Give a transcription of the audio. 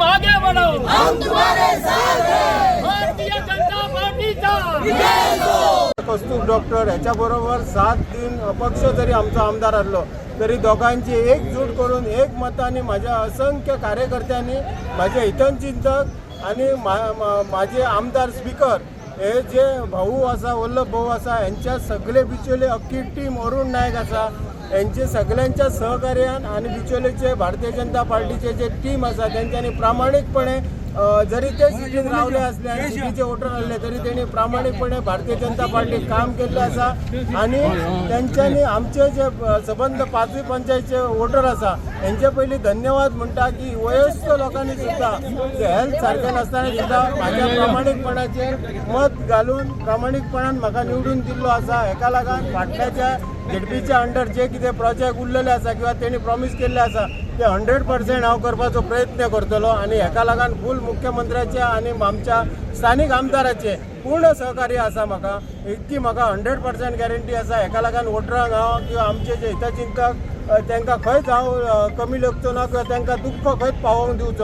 तुम आगे बढ़ो, हम तुम्हारे साथ हैं। भारतीय जनता पार्टीचा कस्तूर डॉक्टर ह्याच्या बरोबर 7 दिन अपक्ष जरी आमचो आमदार आहलो तरी दोगांची एकजूट करून एक मतांनी माझ्या असंख्य कार्यकर्त्यांनी, माझे हितचिंतक आणि माझे आमदार स्पीकर हे जे भाऊ आसा, वल्लभ भाऊ आसा, हेंच्या सगळे बिचोले अख्खी टीम, अरुण नायक आसा, हेंचे सगळ्यांच्या सहकार्यान आनी बिचोलेचे भारतीय जनता पार्टीचे जे टीम आसा तेंच्यांनी प्रामाणीकपणे, जरी ते सिटीन रावले असले आनी सिटीचे वोटर आहले तरी तेणी प्रामाणीकपणे भारतीय जनता पार्टीक काम केल्लें आसा आनी तेंच्यांनी आमचे जे सबंद पांचवी पंचायतचे वोटर आसा हेंचे पयलीं धन्यवाद म्हणटा की वयस्क लोकांनी सुद्दां हेल्थ सारकें नासतना सुद्दां म्हाज्या प्रामाणीकपणाचेर मत घालून प्रामाणीकपणान म्हाका निवडून दिल्लो आसा. हेका लागून फाटल्याच्या झेडपीच्या अंडर जे कितें प्रोजेक्ट उरलेले आसा किंवा तेणी प्रॉमीस केल्ले आसा ते 100% हांव करपाचो प्रयत्न करतलो आनी हेका लागून फूल मुख्यमंत्र्याचे आनी आमच्या स्थानीक आमदाराचे पूर्ण सहकार्य आसा. म्हाका इतकी म्हाका 100% गॅरंटी आसा. हेका लागून वोटरांक हांव किंवा आमचे जे हितचिंतक, तांकां खंयच हांव कमी लेखचो ना किंवा तांकां दुख्ख खंयच पावोवंक दिवचो ना.